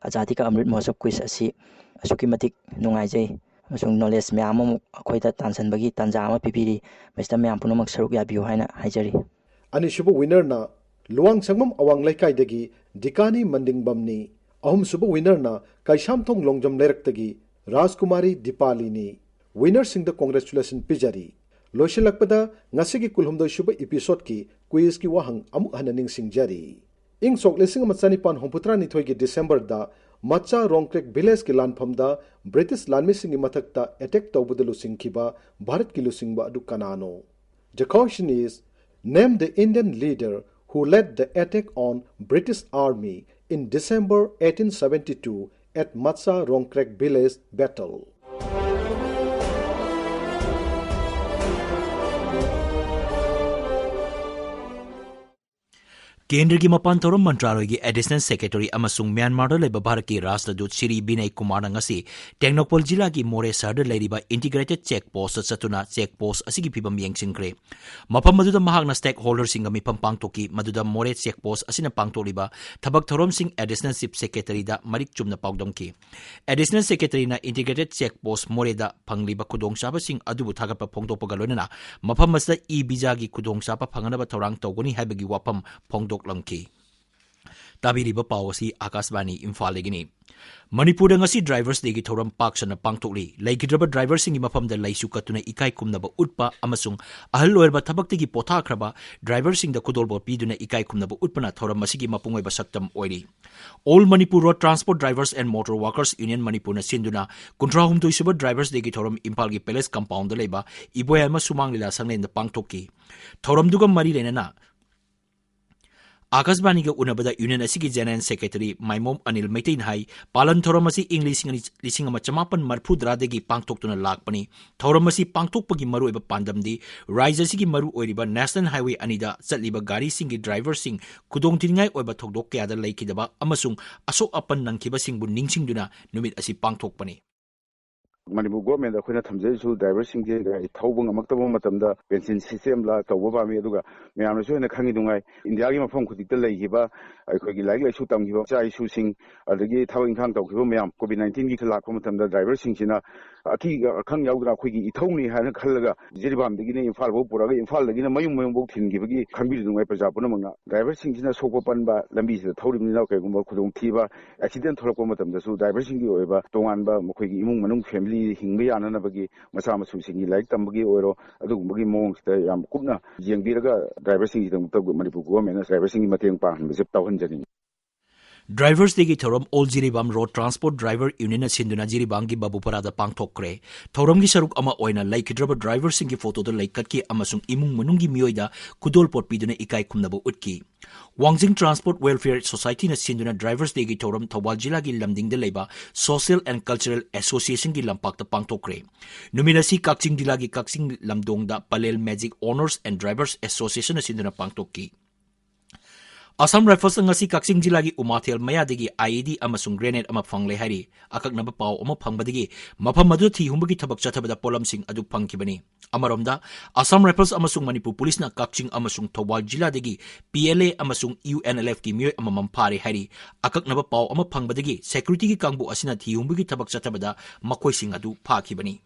ꯑꯖꯥꯗꯤ ka ꯑꯃ꯭ꯔꯤꯠ ꯃꯍꯣꯠꯁꯕ quiz ꯑꯁꯤ ꯑꯁꯨꯛꯀꯤ ꯃꯇꯤꯛ ꯅꯨꯡꯉꯥꯏꯖꯩ ꯑꯃꯁꯨꯡ knowledge ꯃꯌꯥꯝ ꯑꯃ ꯑꯩꯈꯣꯏꯗ ꯇꯥꯟꯁꯤꯟꯕꯒꯤ ꯇꯥꯟꯖꯥ ꯑꯃ ꯄꯤꯕꯤꯔꯤ꯫ ꯃꯁꯤꯗ ꯃꯌꯥꯝ ꯄꯨꯝꯅꯃꯛ ꯁꯔꯨꯛ ꯌꯥꯕꯤꯌꯨ ꯍꯥꯏꯅ ꯍꯥꯏꯖꯔꯤ꯫ ꯑꯅꯤꯁꯨꯕ winnerꯅ ꯂꯨꯋꯥꯡꯁꯪꯕꯝ ꯑꯋꯥꯡ ꯂꯩꯀꯥꯏꯗꯒꯤ ꯗꯤꯀꯥꯅꯤ ꯃꯟꯗꯤꯡꯕꯝꯅꯤ꯫ ꯑꯍꯨꯝꯁꯨꯕ winnerꯅ ꯀꯩꯁꯥꯝꯊꯣꯡ ꯂꯣꯡꯖꯝ ꯂꯩꯔꯛꯇꯒꯤ ꯔꯥꯖꯀꯨꯃꯥꯔꯤ ꯗꯤꯄꯥꯂꯤꯅꯤ꯫ ꯋꯤꯅꯔꯁꯤꯡꯗ ꯀꯣꯡꯒ꯭ꯔꯦꯆꯨꯂꯦꯁꯟ ꯄꯤꯖꯔꯤ꯫ ꯂꯣꯏꯁꯤꯜꯂꯛꯄꯗ ꯉꯁꯤꯒꯤ ꯀꯨꯜꯍꯨꯝꯗꯣꯏ ꯁꯨꯕ ꯏꯄꯤꯁꯣꯗꯀꯤ ꯀ꯭ꯋꯤꯖꯀꯤ ꯋꯥꯍꯪ ꯑꯃꯨꯛ ꯍꯟꯅ ꯅꯤꯡꯁꯤꯡꯖꯔꯤ꯫ ꯏꯪ ꯁꯣꯛ ꯂꯤꯁꯤꯡ ꯑꯃ ꯆꯅꯤꯄꯥꯟ ꯍꯨꯝꯐꯨꯇꯔꯥ ꯅꯤꯊꯣꯏꯒꯤ ꯗꯤꯁꯦꯝꯕꯔꯗ ꯃꯆꯥ ꯔꯣꯡꯀ꯭ꯔꯦꯛ ꯚꯤꯂꯦꯖꯀꯤ ꯂꯥꯟꯐꯝꯗ ꯕ꯭ꯔꯤꯇꯤꯁ ꯂꯥꯟꯃꯤꯁꯤꯡꯒꯤ ꯃꯊꯛꯇ ꯑꯦꯇꯦꯛ ꯇꯧꯕꯗ ꯂꯨꯆꯤꯡꯈꯤꯕ ꯚꯥꯔꯠꯀꯤ ꯂꯨꯆꯤꯡꯕ ꯑꯗꯨ ꯀꯅꯥꯅꯣ? The question is, name the Indian leader who led the attack on British army in December eighteen seventy-two at Macha Rongkrek village battle. ꯀꯦꯟꯗ꯭ꯔꯒꯤ ꯃꯄꯥꯟ ꯊꯧꯔꯝ ꯃꯟꯇ꯭ꯔꯥꯂꯣꯏꯒꯤ ꯑꯦꯗꯤꯁꯅꯦꯜ ꯁꯦꯀ꯭ꯔꯦꯇꯔꯤ ꯑꯃꯁꯨꯡ ꯃ꯭ꯌꯥꯟꯃꯥꯔꯗ ꯂꯩꯕ ꯚꯥꯔꯠꯀꯤ ꯔꯥꯖꯅꯗꯨꯠ ꯁ꯭ꯔꯤ ꯕꯤꯅꯌ ꯀꯨꯃꯥꯔꯅ ꯉꯁꯤ ꯇꯦꯡꯅꯧꯄꯜ ꯖꯤꯂꯥꯒꯤ ꯃꯣꯔꯦ ꯁꯍꯔꯗ ꯂꯩꯔꯤꯕ ꯏꯟꯇꯤꯒ꯭ꯔꯦꯇꯦꯗ ꯆꯦꯛ ꯄꯣꯁꯇ ꯆꯠꯇꯨꯅ ꯆꯦꯛ ꯄꯣꯁ ꯑꯁꯤꯒꯤ ꯐꯤꯕꯝ ꯌꯦꯡꯁꯤꯟꯈ꯭ꯔꯦ꯫ ꯃꯐꯝ ꯑꯗꯨꯗ ꯃꯍꯥꯛꯅ ꯁ꯭ꯇꯦꯛ ꯍꯣꯜꯗꯔꯁꯤꯡꯒ ꯃꯤꯐꯝ ꯄꯥꯡꯊꯣꯛꯈꯤ, ꯃꯗꯨꯗ ꯃꯣꯔꯦ ꯆꯦꯛ ꯄꯣꯁ ꯑꯁꯤꯅ ꯄꯥꯡꯊꯣꯛꯂꯤꯕ ꯊꯕꯛ ꯊꯧꯔꯝꯁꯤꯡ ꯑꯦꯗꯤꯁꯅꯦꯜ ꯆꯤꯐ ꯁꯦꯀ꯭ꯔꯦꯇꯔꯤꯗ ꯃꯔꯤꯛ ꯆꯨꯝꯅ ꯄꯥꯎꯗꯝꯈꯤ꯫ ꯑꯦꯗꯤꯁꯅꯦꯜ ꯁꯦꯀ꯭ꯔꯦꯇꯔꯤꯅ ꯏꯟꯇꯤꯒ꯭ꯔꯦꯇꯦꯗ ꯆꯦꯛ ꯄꯣꯁ ꯃꯣꯔꯦꯗ ꯐꯪꯂꯤꯕ ꯈꯨꯗꯣꯡꯆꯥꯕꯁꯤꯡ ꯑꯗꯨꯕꯨ ꯊꯥꯒꯠꯄ ꯐꯣꯡꯗꯣꯛꯄꯒ ꯂꯣꯏꯅꯅ ꯃꯐꯝ ꯑꯁꯤꯗ ꯏ ꯚꯤꯖꯥꯒꯤ ꯈꯨꯗꯣꯡꯆꯥꯕ ꯐꯪꯍꯟꯅꯕ ꯊꯧꯔꯥꯡ ꯇꯧꯒꯅꯤ ꯍꯥꯏꯕꯒꯤ ꯋꯥꯐꯝ ꯐꯣꯡꯗꯣꯛꯂꯝꯈꯤ꯫ ꯇꯥꯕꯤꯔꯤꯕ ꯄꯥꯎ ꯑꯁꯤ ꯑꯥꯀꯥꯁꯕꯥꯅꯤ ꯏꯝꯐꯥꯜꯗꯒꯤꯅꯤ꯫ ꯃꯅꯤꯄꯨꯔꯗ ꯉꯁꯤ ꯗ꯭ꯔꯥꯏꯚꯔꯁ ꯗꯦꯒꯤ ꯊꯧꯔꯝ ꯄꯥꯛ ꯁꯟꯅ ꯄꯥꯡꯊꯣꯛꯂꯤ꯫ ꯂꯩꯈꯤꯗ꯭ꯔꯕ ꯗ꯭ꯔꯥꯏꯚꯔꯁꯤꯡꯒꯤ ꯃꯐꯝꯗ ꯂꯩꯁꯨ ꯀꯠꯇꯨꯅ ꯏꯀꯥꯏ ꯈꯨꯝꯅꯕ ꯎꯠꯄ ꯑꯃꯁꯨꯡ ꯑꯍꯜ ꯑꯣꯏꯔꯕ ꯊꯕꯛꯇꯒꯤ ꯄꯣꯊꯥꯈ꯭ꯔꯕ ꯗ꯭ꯔꯥꯏꯚꯔꯁꯤꯡꯗ ꯈꯨꯗꯣꯜꯄꯣꯠ ꯄꯤꯗꯨꯅ ꯏꯀꯥꯏ ꯈꯨꯝꯅꯕ ꯎꯠꯄꯅ ꯊꯧꯔꯝ ꯑꯁꯤꯒꯤ ꯃꯄꯨꯡ ꯑꯣꯏꯕ ꯁꯛꯇꯝ ꯑꯣꯏꯔꯤ꯫ All Manipur Road Transport Drivers and Motor Workers Union ꯃꯅꯤꯄꯨꯔꯅ ꯁꯤꯟꯗꯨꯅ ꯀꯨꯟꯊ꯭ꯔꯥ ꯍꯨꯝꯗꯣꯏ ꯁꯨꯕ ꯗ꯭ꯔꯥꯏꯚꯔꯁ ꯗꯦꯒꯤ ꯊꯧꯔꯝ ꯏꯝꯐꯥꯜꯒꯤ ꯄꯦꯂꯦꯁ ꯀꯝꯄꯥꯎꯟꯗ ꯂꯩꯕ ꯏꯕꯣꯌꯥꯏꯃ ꯁꯨꯃꯥꯡ ꯂꯤꯂꯥ ꯁꯪꯂꯦꯟꯗ ꯄꯥꯡꯊꯣꯛꯈꯤ꯫ ꯊꯧꯔꯝꯗꯨꯒ ꯃꯔꯤ ꯂꯩꯅꯅ ꯑꯥꯀꯥꯁꯕꯥꯅꯤꯒ ꯎꯅꯕꯗ ꯌꯨꯅꯤꯌꯟ ꯑꯁꯤꯒꯤ ꯖꯦꯅꯦꯔꯦꯜ ꯁꯦꯀ꯭ꯔꯦꯇꯔꯤ ꯃꯥꯏꯃꯣꯝ ꯑꯅꯤꯜ ꯃꯩꯇꯩꯅ ꯍꯥꯏ, ꯄꯥꯂꯟ ꯊꯧꯔꯝ ꯑꯁꯤ ꯏꯪ ꯂꯤꯁꯤꯡ ꯑꯅꯤ, ꯂꯤꯁꯤꯡ ꯑꯃ ꯆꯃꯥꯄꯟ ꯃꯔꯤꯐꯨ ꯇꯔꯥꯗꯒꯤ ꯄꯥꯡꯊꯣꯛꯇꯨꯅ ꯂꯥꯛꯄꯅꯤ꯫ ꯊꯧꯔꯝ ꯑꯁꯤ ꯄꯥꯡꯊꯣꯛꯄꯒꯤ ꯃꯔꯨꯑꯣꯏꯕ ꯄꯥꯟꯗꯝꯗꯤ ꯔꯥꯖ꯭ꯌ ꯑꯁꯤꯒꯤ ꯃꯔꯨꯑꯣꯏꯔꯤꯕ ꯅꯦꯁꯅꯦꯜ ꯍꯥꯏꯋꯦ ꯑꯅꯤꯗ ꯆꯠꯂꯤꯕ ꯒꯥꯔꯤꯁꯤꯡꯒꯤ ꯗ꯭ꯔꯥꯏꯚꯔꯁꯤꯡ ꯈꯨꯗꯣꯡꯊꯤꯅꯤꯡꯉꯥꯏ ꯑꯣꯏꯕ ꯊꯧꯗꯣꯛ ꯀꯌꯥꯗ ꯂꯩꯈꯤꯗꯕ ꯑꯃꯁꯨꯡ ꯑꯁꯣꯛ ꯑꯄꯟ ꯅꯪꯈꯤꯕꯁꯤꯡꯕꯨ ꯅꯤꯡꯁꯤꯡꯗꯨꯅ ꯅꯨꯃꯤꯠ ꯑꯁꯤ ꯄꯥꯡꯊꯣꯛꯄꯅꯤ꯫ ꯃꯅꯤꯄꯨꯔ ꯒꯣꯔꯃꯦꯟꯗ ꯑꯩꯈꯣꯏꯅ ꯊꯝꯖꯔꯤꯁꯨ ꯗ꯭ꯔꯥꯏꯚꯔꯁꯤꯡꯁꯦ ꯒꯥꯔꯤ ꯊꯧꯕ ꯉꯝꯃꯛꯇꯕ ꯃꯇꯝꯗ ꯄꯦꯟꯁꯤꯟ ꯁꯤꯁꯇꯦꯝꯂ ꯇꯧꯕ ꯄꯥꯝꯃꯤ꯫ ꯑꯗꯨꯒ ꯃꯌꯥꯝꯅꯁꯨ ꯍꯦꯟꯅ ꯈꯪꯉꯤ ꯅꯨꯡꯉꯥꯏ, ꯏꯟꯗꯤꯌꯥꯒꯤ ꯃꯐꯝ ꯈꯨꯗꯤꯡꯗ ꯂꯩꯈꯤꯕ ꯑꯩꯈꯣꯏꯒꯤ ꯂꯥꯏꯔꯤꯛ ꯂꯥꯏꯁꯨ ꯇꯝꯈꯤꯕ ꯏꯆꯥ ꯏꯁꯨꯁꯤꯡ, ꯑꯗꯒꯤ ꯊꯕꯛ ꯏꯪꯈꯥꯡ ꯇꯧꯈꯤꯕ ꯃꯌꯥꯝ, ꯀꯣꯚꯤꯗ ꯅꯥꯏꯟꯇꯤꯟꯒꯤ ꯂꯥꯛꯄ ꯃꯇꯝꯗ ꯗ꯭ꯔꯥꯏꯚꯔꯁꯤꯡꯁꯤꯅ ꯑꯀꯤ ꯑꯈꯪ ꯌꯥꯎꯗꯅ ꯑꯩꯈꯣꯏꯒꯤ ꯏꯊꯧꯅꯤ ꯍꯥꯏꯅ ꯈꯜꯂꯒ ꯖꯤꯔꯤꯕꯥꯝꯗꯒꯤꯅ ꯏꯝꯐꯥꯜ ꯐꯥꯎ ꯄꯨꯔꯛꯑꯒ ꯏꯝꯐꯥꯜꯗꯒꯤꯅ ꯃꯌꯨꯝ ꯃꯌꯨꯝꯐꯥꯎ ꯊꯤꯟꯈꯤꯕꯒꯤ ꯈꯪꯕꯤꯔꯤꯗꯨꯉꯥꯏ ꯄ꯭ꯔꯖꯥ ꯄꯨꯝꯅꯃꯛꯅ꯫ ꯗ꯭ꯔꯥꯏꯚꯔꯁꯤꯡꯁꯤꯅ ꯁꯣꯛꯄ ꯄꯟꯕ, ꯂꯝꯕꯤꯁꯤꯗ ꯊꯧꯔꯤꯕꯅꯤꯅ ꯀꯩꯒꯨꯝꯕ ꯈꯨꯗꯣꯡꯊꯤꯕ, ꯑꯦꯛꯁꯤꯗꯦꯟ ꯊꯣꯛꯂꯛꯄ ꯃꯇꯝꯗꯁꯨ ꯗ꯭ꯔꯥꯏꯚꯔꯁꯤꯡꯒꯤ ꯑꯣꯏꯕ ꯇꯣꯉꯥꯟꯕ ꯃꯈꯣꯏꯒꯤ ꯏꯃꯨꯡ ꯃꯅꯨꯡ, ꯐꯦꯃꯤꯂꯤ ꯍꯤꯡꯕ ꯌꯥꯅꯅꯕꯒꯤ ꯃꯆꯥ ꯃꯁꯨꯁꯤꯡꯒꯤ ꯂꯥꯏꯔꯤꯛ ꯇꯝꯕꯒꯤ ꯑꯣꯏꯔꯣ, ꯑꯗꯨꯒꯨꯝꯕꯒꯤ ꯃꯑꯣꯡꯁꯤꯗ ꯌꯥꯝ ꯀꯨꯞꯅ ꯌꯦꯡꯕꯤꯔꯒ ꯗ꯭ꯔꯥꯏꯚꯔꯁꯤꯡꯒꯤꯗꯃꯛꯇ ꯃꯅꯤꯄꯨꯔ ꯒꯣꯚꯔꯟꯃꯦꯟꯠꯅ ꯗ꯭ꯔꯥꯏꯚꯔꯁꯤꯡꯒꯤ ꯃꯇꯦꯡ ꯄꯥꯡꯍꯟꯕꯁꯦ ꯇꯧꯍꯟꯖꯅꯤꯡꯉꯤ꯫ Drivers Dayꯒꯤ ꯊꯧꯔꯝ All Jiribam Road Transport Driver Unionꯅ ꯁꯤꯟꯗꯨꯅ ꯖꯤꯔꯤꯕꯥꯝꯒꯤ ꯕꯥꯕꯨꯄꯥꯔꯥꯗ ꯄꯥꯡꯊꯣꯛꯈ꯭ꯔꯦ꯫ ꯊꯧꯔꯝꯒꯤ ꯁꯔꯨꯛ ꯑꯃ ꯑꯣꯏꯅ ꯂꯩꯈꯤꯗ꯭ꯔꯕ ꯗ꯭ꯔꯥꯏꯚꯔꯁꯤꯡꯒꯤ ꯐꯣꯇꯣꯗ ꯂꯩ ꯀꯠꯈꯤ ꯑꯃꯁꯨꯡ ꯏꯃꯨꯡ ꯃꯅꯨꯡꯒꯤ ꯃꯤꯑꯣꯏꯗ ꯈꯨꯗꯣꯜꯄꯣꯠ ꯄꯤꯗꯨꯅ ꯏꯀꯥꯏ ꯈꯨꯝꯅꯕ ꯎꯠꯈꯤ꯫ ꯋꯥꯡꯖꯤꯡ Transport Welfare Societyꯅ ꯁꯤꯟꯗꯨꯅ Drivers Dayꯒꯤ ꯊꯧꯔꯝ ꯊꯧꯕꯥꯜ ꯖꯤꯂꯥꯒꯤ ꯂꯝꯗꯤꯡꯗ ꯂꯩꯕ Social and Cultural Associationꯒꯤ ꯂꯝꯄꯥꯛꯇ ꯄꯥꯡꯊꯣꯛꯈ꯭ꯔꯦ꯫ ꯅꯨꯃꯤꯠ ꯑꯁꯤ ꯀꯛꯆꯤꯡ ꯖꯤꯂꯥꯒꯤ ꯀꯛꯆꯤꯡ ꯂꯝꯗꯣꯡꯗ Palel Magic Owners and Drivers Associationꯅ ꯁꯤꯟꯗꯨꯅ ꯄꯥꯡꯊꯣꯛꯈꯤ꯫ Assam Riflesꯅ ꯉꯁꯤ ꯀꯛꯆꯤꯡ ꯖꯤꯂꯥꯒꯤ ꯎꯃꯥꯊꯦꯜ ꯃꯌꯥꯗꯒꯤ IED ꯑꯃꯁꯨꯡ grenade ꯑꯃ ꯐꯪꯂꯦ ꯍꯥꯏꯔꯤ꯫ ꯑꯀꯛꯅꯕ ꯄꯥꯎ ꯑꯃ ꯐꯪꯕꯗꯒꯤ ꯃꯐꯝ ꯑꯗꯨꯗ ꯊꯤ ꯍꯨꯝꯕꯒꯤ ꯊꯕꯛ ꯆꯠꯊꯕꯗ ꯄꯣꯠꯂꯝꯁꯤꯡ ꯑꯗꯨ ꯐꯪꯈꯤꯕꯅꯤ꯫ ꯑꯃꯔꯣꯝꯗ, Assam Rifles ꯑꯃꯁꯨꯡ ꯃꯅꯤꯄꯨꯔ ꯄꯨꯂꯤꯁꯅ ꯀꯛꯆꯤꯡ ꯑꯃꯁꯨꯡ ꯊꯧꯕꯥꯜ ꯖꯤꯂꯥꯗꯒꯤ PLA ꯑꯃꯁꯨꯡ UNLFꯀꯤ ꯃꯤꯑꯣꯏ ꯑꯃꯃꯝ ꯐꯥꯔꯦ ꯍꯥꯏꯔꯤ꯫ ꯑꯀꯛꯅꯕ ꯄꯥꯎ ꯑꯃ ꯐꯪꯕꯗꯒꯤ securityꯒꯤ ꯀꯥꯡꯕꯨ ꯑꯁꯤꯅ ꯊꯤ ꯍꯨꯝꯕꯒꯤ ꯊꯕꯛ ꯆꯠꯊꯕꯗ ꯃꯈꯣꯏꯁꯤꯡ ꯑꯗꯨ ꯐꯥꯈꯤꯕꯅꯤ꯫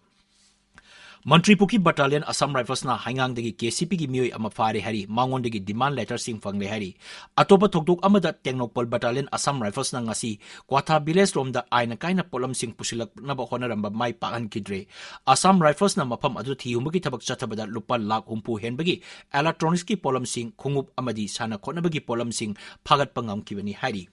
ꯃꯟꯇ꯭ꯔꯤꯄꯨꯈ꯭ꯔꯤ Battalion Assam Riflesꯅ ꯍꯩꯉꯥꯡꯗꯒꯤ KCPꯒꯤ ꯃꯤꯑꯣꯏ ꯑꯃ ꯐꯥꯔꯦ ꯍꯥꯏꯔꯤ꯫ ꯃꯉꯣꯟꯗꯒꯤ demand letterꯁꯤꯡ ꯐꯪꯂꯦ ꯍꯥꯏꯔꯤ꯫ ꯑꯇꯣꯞꯄ ꯊꯧꯗꯣꯛ ꯑꯃꯗ ꯇꯦꯡꯅꯧꯄꯜ Battalion Assam Riflesꯅ ꯉꯁꯤ ꯀ꯭ꯋꯥꯊꯥ village ꯔꯣꯝꯗ ꯑꯥꯏꯅ ꯀꯥꯏꯅ ꯄꯣꯠꯂꯝꯁꯤꯡ ꯄꯨꯁꯤꯜꯂꯛꯅꯕ ꯍꯣꯠꯅꯔꯝꯕ ꯃꯥꯏ ꯄꯥꯛꯍꯟꯈꯤꯗ꯭ꯔꯦ꯫ Assam Riflesꯅ ꯃꯐꯝ ꯑꯗꯨ ꯊꯤ ꯍꯨꯝꯕꯒꯤ ꯊꯕꯛ ꯆꯠꯊꯕꯗ ꯂꯨꯄꯥ ꯂꯥꯈ ꯍꯨꯝꯐꯨ ꯍꯦꯟꯕꯒꯤ electronicsꯀꯤ ꯄꯣꯠꯂꯝꯁꯤꯡ, ꯈꯣꯡꯎꯞ ꯑꯃꯗꯤ ꯁꯥꯟꯅ ꯈꯣꯠꯅꯕꯒꯤ ꯄꯣꯠꯂꯝꯁꯤꯡ ꯐꯥꯒꯠꯄ ꯉꯝꯈꯤꯕꯅꯤ ꯍꯥꯏꯔꯤ꯫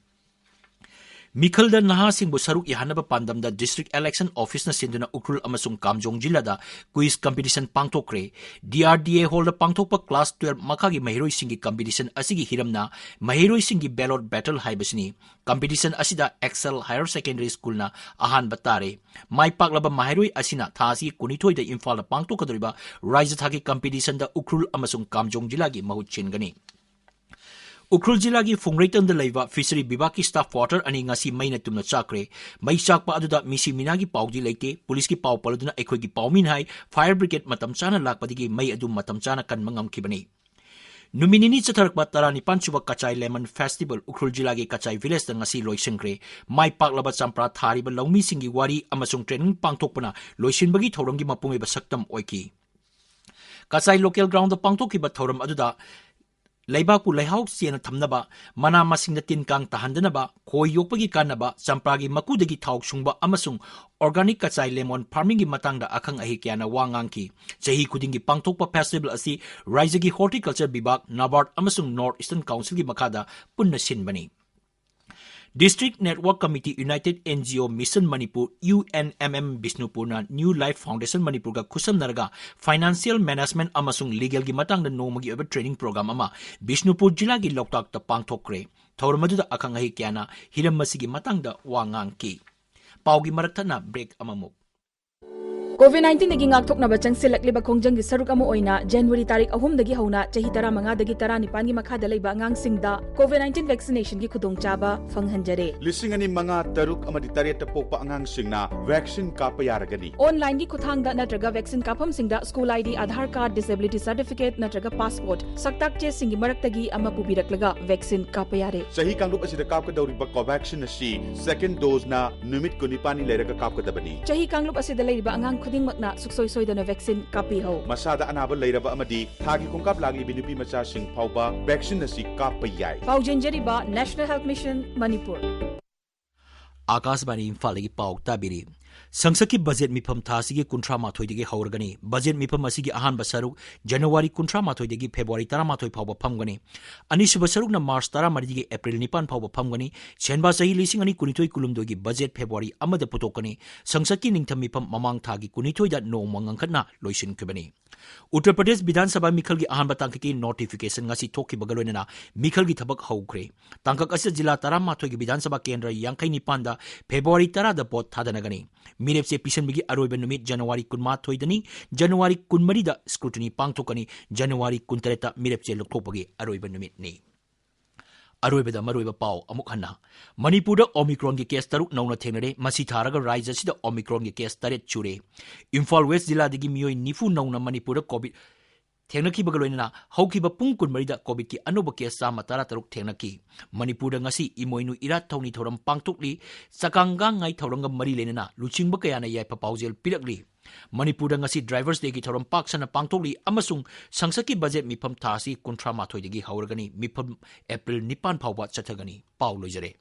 ꯃꯤꯈꯜꯗ ꯅꯍꯥꯁꯤꯡꯕꯨ ꯁꯔꯨꯛ ꯌꯥꯍꯟꯅꯕ ꯄꯥꯟꯗꯝꯗ District Election Officeꯅ ꯁꯤꯟꯗꯨꯅ ꯎꯈ꯭ꯔꯨꯜ ꯑꯃꯁꯨꯡ ꯀꯥꯝꯖꯣꯡ ꯖꯤꯂꯥꯗ quiz competition ꯄꯥꯡꯊꯣꯛꯈ꯭ꯔꯦ꯫ DRDA hallꯗ ꯄꯥꯡꯊꯣꯛꯄ class twelve ꯃꯈꯥꯒꯤ ꯃꯍꯩꯔꯣꯏꯁꯤꯡꯒꯤ competition ꯑꯁꯤꯒꯤ ꯍꯤꯔꯝꯅ ꯃꯍꯩꯔꯣꯏꯁꯤꯡꯒꯤ ballot battle ꯍꯥꯏꯕꯁꯤꯅꯤ꯫ Competition ꯑꯁꯤꯗ Excel Higher Secondary Schoolꯅ ꯑꯍꯥꯟꯕ ꯇꯥꯔꯦ꯫ ꯃꯥꯏ ꯄꯥꯛꯂꯕ ꯃꯍꯩꯔꯣꯏ ꯑꯁꯤꯅ ꯊꯥ ꯑꯁꯤꯒꯤ ꯀꯨꯟꯅꯤꯊꯣꯏꯗ ꯏꯝꯐꯥꯜꯗ ꯄꯥꯡꯊꯣꯛꯀꯗꯧꯔꯤꯕ ꯔꯥꯖ꯭ꯌ ꯊꯥꯛꯀꯤ competitionꯗ ꯎꯈ꯭ꯔꯨꯜ ꯑꯃꯁꯨꯡ ꯀꯥꯝꯖꯣꯡ ꯖꯤꯂꯥꯒꯤ ꯃꯍꯨꯠ ꯁꯤꯟꯒꯅꯤ꯫ ꯎꯈ꯭ꯔꯨꯜ ꯖꯤꯂꯥꯒꯤ ꯐꯨꯡꯔꯩꯇꯪꯗ ꯂꯩꯕ fishery ꯕꯤꯚꯥꯒꯀꯤ staff quarter ꯑꯅꯤ ꯉꯁꯤ ꯃꯩꯅ ꯇꯨꯝꯅ ꯆꯥꯛꯈ꯭ꯔꯦ꯫ ꯃꯩ ꯆꯥꯛꯄ ꯑꯗꯨꯗ ꯃꯤꯁꯤ ꯃꯤꯅꯥꯒꯤ ꯄꯥꯎꯗꯤ ꯂꯩꯇꯦ꯫ ꯄꯨꯂꯤꯁꯀꯤ ꯄꯥꯎ ꯄꯜꯂꯗꯨꯅ ꯑꯩꯈꯣꯏꯒꯤ ꯄꯥꯎꯃꯤꯅ ꯍꯥꯏ, fire brigade ꯃꯇꯝ ꯆꯥꯅ ꯂꯥꯛꯄꯗꯒꯤ ꯃꯩ ꯑꯗꯨ ꯃꯇꯝ ꯆꯥꯅ ꯀꯟꯕ ꯉꯝꯈꯤꯕꯅꯤ꯫ ꯅꯨꯃꯤꯠ ꯅꯤꯅꯤ ꯆꯠꯊꯔꯛꯄ ꯇꯔꯥꯅꯤꯄꯥꯟ ꯁꯨꯕ ꯀꯆꯥꯏ Lemon Festival ꯎꯈ꯭ꯔꯨꯜ ꯖꯤꯂꯥꯒꯤ ꯀꯆꯥꯏ villageꯇ ꯉꯁꯤ ꯂꯣꯏꯁꯤꯟꯈ꯭ꯔꯦ꯫ ꯃꯥꯏ ꯄꯥꯛꯂꯕ ꯆꯝꯄ꯭ꯔꯥ ꯊꯥꯔꯤꯕ ꯂꯧꯃꯤꯁꯤꯡꯒꯤ ꯋꯥꯔꯤ ꯑꯃꯁꯨꯡ training ꯄꯥꯡꯊꯣꯛꯄꯅ ꯂꯣꯏꯁꯤꯟꯕꯒꯤ ꯊꯧꯔꯝꯒꯤ ꯃꯄꯨꯡ ꯑꯣꯏꯕ ꯁꯛꯇꯝ ꯑꯣꯏꯈꯤ꯫ ꯀꯆꯥꯏ local groundꯗ ꯄꯥꯡꯊꯣꯛꯈꯤꯕ ꯊꯧꯔꯝ ꯑꯗꯨꯗ ꯂꯩꯕꯥꯛꯄꯨ ꯂꯩꯍꯥꯎ ꯆꯦꯟꯅ ꯊꯝꯅꯕ, ꯃꯅꯥ ꯃꯁꯤꯡꯗ ꯇꯤꯟ ꯀꯥꯡ ꯇꯥꯍꯟꯗꯅꯕ, ꯈꯣꯏ ꯌꯣꯛꯄꯒꯤ ꯀꯥꯟꯅꯕ, ꯆꯝꯄ꯭ꯔꯥꯒꯤ ꯃꯀꯨꯗꯒꯤ ꯊꯥꯎ ꯁꯨꯡꯕ ꯑꯃꯁꯨꯡ organic ꯀꯆꯥꯏ lemon farmingꯒꯤ ꯃꯇꯥꯡꯗ ꯑꯈꯪ ꯑꯍꯩ ꯀꯌꯥꯅ ꯋꯥ ꯉꯥꯡꯈꯤ꯫ ꯆꯍꯤ ꯈꯨꯗꯤꯡꯒꯤ ꯄꯥꯡꯊꯣꯛꯄ festival ꯑꯁꯤ ꯔꯥꯖ꯭ꯌꯒꯤ Horticulture ꯕꯤꯚꯥꯒ, NABARD ꯑꯃꯁꯨꯡ North Eastern Councilꯒꯤ ꯃꯈꯥꯗ ꯄꯨꯟꯅ ꯁꯤꯟꯕꯅꯤ꯫ District Network Committee United NGO Mission Manipur, UNMM ꯕꯤꯁꯅꯨꯄꯨꯔꯅ New Life Foundation ꯃꯅꯤꯄꯨꯔꯒ ꯈꯨꯠꯁꯝꯅꯔꯒ financial management ꯑꯃꯁꯨꯡ legalꯒꯤ ꯃꯇꯥꯡꯗ ꯅꯣꯡꯃꯒꯤ ꯑꯣꯏꯕ training program ꯑꯃ ꯕꯤꯁꯅꯨꯄꯨꯔ ꯖꯤꯂꯥꯒꯤ ꯂꯣꯛꯇꯥꯛꯇ ꯄꯥꯡꯊꯣꯛꯈ꯭ꯔꯦ꯫ ꯊꯧꯔꯝ ꯑꯗꯨꯗ ꯑꯈꯪ ꯑꯍꯩ ꯀꯌꯥꯅ ꯍꯤꯔꯝ ꯑꯁꯤꯒꯤ ꯃꯇꯥꯡꯗ ꯋꯥ ꯉꯥꯡꯈꯤ꯫ ꯄꯥꯎꯒꯤ ꯃꯔꯛ ꯊꯠꯅ break ꯑꯃꯃꯨꯛ꯫ COVID nineteenꯗꯒꯤ ꯉꯥꯛꯊꯣꯛꯅꯕ ꯆꯪꯁꯤꯜꯂꯛꯂꯤꯕ ꯈꯣꯡꯖꯪꯒꯤ ꯁꯔꯨꯛ ꯑꯃ ꯑꯣꯏꯅ January ꯇꯥꯔꯤꯛ ꯑꯍꯨꯝꯗꯒꯤ ꯍꯧꯅ ꯆꯍꯤ ꯇꯔꯥꯃꯉꯥꯗꯒꯤ ꯇꯔꯥꯅꯤꯄꯥꯟꯒꯤ ꯃꯈꯥꯗ ꯂꯩꯕ ꯑꯉꯥꯡꯁꯤꯡꯗ COVID nineteen vaccinationꯒꯤ ꯈꯨꯗꯣꯡꯆꯥꯕ ꯐꯪꯍꯟꯖꯔꯦ꯫ ꯂꯤꯁꯤꯡ ꯑꯅꯤ ꯃꯉꯥ, ꯇꯔꯨꯛ ꯑꯃꯗꯤ ꯇꯔꯦꯠꯇ ꯄꯣꯛꯄ ꯑꯉꯥꯡꯁꯤꯡꯅ vaccine ꯀꯥꯞꯄ ꯌꯥꯔꯒꯅꯤ꯫ Onlineꯒꯤ ꯈꯨꯠꯊꯥꯡꯗ ꯅꯠꯇ꯭ꯔꯒ vaccine ꯀꯥꯞꯐꯝꯁꯤꯡꯗ school ID, Aadhaar card, disability certificate ꯅꯠꯇ꯭ꯔꯒ passport, ꯁꯛꯇꯥꯛ ꯆꯦꯁꯤꯡꯒꯤ ꯃꯔꯛꯇꯒꯤ ꯑꯃ ꯄꯨꯕꯤꯔꯛꯂꯒ vaccine ꯀꯥꯞꯄ ꯌꯥꯔꯦ꯫ ꯆꯍꯤ ꯀꯥꯡꯂꯨꯞ ꯑꯁꯤꯗ ꯀꯥꯞꯀꯗꯧꯔꯤꯕ Covaxin ꯑꯁꯤ second doseꯅ ꯅꯨꯃꯤꯠ ꯀꯨꯟꯅꯤꯄꯥꯟꯅꯤ ꯂꯩꯔꯒ ꯀꯥꯞꯀꯗꯕꯅꯤ꯫ ꯆꯍꯤ ꯀꯥꯡꯂꯨꯞ ꯑꯁꯤꯗ ꯂꯩꯔꯤꯕ ꯑꯉꯥꯡ ꯈꯨꯗꯤꯡꯃꯛꯅ ꯁꯨꯡꯁꯣꯏ ꯁꯣꯏꯗꯅ vaccine ꯀꯥꯞꯄꯤꯍꯧ꯫ ꯃꯁꯥꯗ ꯑꯅꯥꯕ ꯂꯩꯔꯕ ꯑꯃꯗꯤ ꯊꯥꯒꯤ ꯈꯣꯡꯀꯥꯞ ꯂꯥꯛꯂꯤꯕꯤ ꯅꯨꯄꯤ ꯃꯆꯥꯁꯤꯡ ꯐꯥꯎꯕ vaccine ꯑꯁꯤ ꯀꯥꯞꯄ ꯌꯥꯏ꯫ ꯄꯥꯎꯖꯦꯟꯖꯔꯤꯕ National Health Mission ꯃꯅꯤꯄꯨꯔ꯫ ꯑꯥꯀꯥꯁꯕꯥꯅꯤ ꯏꯝꯐꯥꯜꯗꯒꯤ ꯄꯥꯎ ꯇꯥꯕꯤꯔꯤ꯫ ꯁꯪꯁꯠꯀꯤ budget ꯃꯤꯐꯝ ꯊꯥ ꯑꯁꯤꯒꯤ ꯀꯨꯟꯊ꯭ꯔꯥ ꯃꯥꯊꯣꯏꯗꯒꯤ ꯍꯧꯔꯒꯅꯤ꯫ Budget ꯃꯤꯐꯝ ꯑꯁꯤꯒꯤ ꯑꯍꯥꯟꯕ ꯁꯔꯨꯛ January ꯀꯨꯟꯊ꯭ꯔꯥ ꯃꯥꯊꯣꯏꯗꯒꯤ February ꯇꯔꯥꯃꯥꯊꯣꯏ ꯐꯥꯎꯕ ꯐꯝꯒꯅꯤ꯫ ꯑꯅꯤꯁꯨꯕ ꯁꯔꯨꯛꯅ March ꯇꯔꯥꯃꯔꯤꯗꯒꯤ April ꯅꯤꯄꯥꯟ ꯐꯥꯎꯕ ꯐꯝꯒꯅꯤ꯫ ꯁꯦꯟꯕꯥ ꯆꯍꯤ ꯂꯤꯁꯤꯡ ꯑꯅꯤ ꯀꯨꯟꯅꯤꯊꯣꯏ ꯀꯨꯟꯍꯨꯝꯗꯣꯏꯒꯤ budget February ꯑꯃꯗ ꯄꯨꯊꯣꯛꯀꯅꯤ꯫ ꯁꯪꯁꯠꯀꯤ ꯅꯤꯡꯊꯝ ꯃꯤꯐꯝ ꯃꯃꯥꯡ ꯊꯥꯒꯤ ꯀꯨꯟꯅꯤꯊꯣꯏꯗ ꯅꯣꯡꯃ ꯉꯟꯈꯠꯅ ꯂꯣꯏꯁꯤꯟꯈꯤꯕꯅꯤ꯫ ꯎꯠꯇꯔ ꯄ꯭ꯔꯗꯦꯁ ꯕꯤꯙꯥꯟ ꯁꯚꯥ ꯃꯤꯈꯜꯒꯤ ꯑꯍꯥꯟꯕ ꯇꯥꯡꯀꯛꯀꯤ notification ꯉꯁꯤ ꯊꯣꯛꯈꯤꯕꯒ ꯂꯣꯏꯅꯅ ꯃꯤꯈꯜꯒꯤ ꯊꯕꯛ ꯍꯧꯈ꯭ꯔꯦ꯫ ꯇꯥꯡꯀꯛ ꯑꯁꯤꯗ ꯖꯤꯂꯥ ꯇꯔꯥꯃꯥꯊꯣꯏꯒꯤ ꯕꯤꯙꯥꯟ ꯁꯚꯥ ꯀꯦꯟꯗ꯭ꯔ ꯌꯥꯡꯈꯩ ꯅꯤꯄꯥꯟꯗ February ꯇꯔꯥꯗ vote ꯊꯥꯗꯅꯒꯅꯤ꯫ ꯃꯤꯔꯦꯞꯆꯦ ꯄꯤꯁꯤꯟꯕꯒꯤ ꯑꯔꯣꯏꯕ ꯅꯨꯃꯤꯠ January ꯀꯨꯟꯃꯥꯊꯣꯏꯗꯅꯤ꯫ January ꯀꯨꯟꯃꯔꯤꯗ scrutiny ꯄꯥꯡꯊꯣꯛꯀꯅꯤ꯫ January ꯀꯨꯟꯇꯔꯦꯠꯇ ꯃꯤꯔꯦꯞꯆꯦ ꯂꯧꯊꯣꯛꯄꯒꯤ ꯑꯔꯣꯏꯕ ꯅꯨꯃꯤꯠꯅꯤ꯫ ꯑꯔꯣꯏꯕꯗ ꯃꯔꯨꯑꯣꯏꯕ ꯄꯥꯎ ꯑꯃꯨꯛ ꯍꯟꯅ꯫ ꯃꯅꯤꯄꯨꯔꯗ Omicronꯒꯤ case ꯇꯔꯨꯛ ꯅꯧꯅ ꯊꯦꯡꯅꯔꯦ꯫ ꯃꯁꯤ ꯊꯥꯔꯒ ꯔꯥꯖ꯭ꯌ ꯑꯁꯤꯗ Omicronꯒꯤ case ꯇꯔꯦꯠ ꯁꯨꯔꯦ꯫ ꯏꯝꯐꯥꯜ West ꯖꯤꯂꯥꯗꯒꯤ ꯃꯤꯑꯣꯏ ꯅꯤꯐꯨ ꯅꯧꯅ ꯃꯅꯤꯄꯨꯔꯗ COVID ꯊꯦꯡꯅꯈꯤꯕꯒ ꯂꯣꯏꯅꯅ ꯍꯧꯈꯤꯕ ꯄꯨꯡ ꯀꯨꯟꯃꯔꯤꯗ COVID-ꯀꯤ ꯑꯅꯧꯕ case ꯆꯥꯝꯃ ꯇꯔꯥ ꯇꯔꯨꯛ ꯊꯦꯡꯅꯈꯤ꯫ ꯃꯅꯤꯄꯨꯔꯗ ꯉꯁꯤ ꯏꯃꯣꯏꯅꯨ ꯏꯔꯥꯠ ꯊꯧꯅꯤ ꯊꯧꯔꯝ ꯄꯥꯡꯊꯣꯛꯂꯤ꯫ ꯆꯥꯛꯀꯥꯡ ꯒꯥꯡꯉꯥꯏ ꯊꯧꯔꯝꯒ ꯃꯔꯤ ꯂꯩꯅꯅ ꯂꯨꯆꯤꯡꯕ ꯀꯌꯥꯅ ꯌꯥꯏꯐ ꯄꯥꯎꯖꯦꯜ ꯄꯤꯔꯛꯂꯤ꯫ ꯃꯅꯤꯄꯨꯔꯗ ꯉꯁꯤ Drivers Day-ꯒꯤ ꯊꯧꯔꯝ ꯄꯥꯛ ꯁꯟꯅ ꯄꯥꯡꯊꯣꯛꯂꯤ ꯑꯃꯁꯨꯡ ꯁꯪꯁꯠꯀꯤ budget ꯃꯤꯐꯝ ꯊꯥ ꯑꯁꯤ ꯀꯨꯟꯊ꯭ꯔꯥ ꯃꯥꯊꯣꯏꯗꯒꯤ ꯍꯧꯔꯒꯅꯤ꯫ ꯃꯤꯐꯝ April ꯅꯤꯄꯥꯟ ꯐꯥꯎꯕ ꯆꯠꯊꯒꯅꯤ꯫ ꯄꯥꯎ ꯂꯣꯏꯖꯔꯦ꯫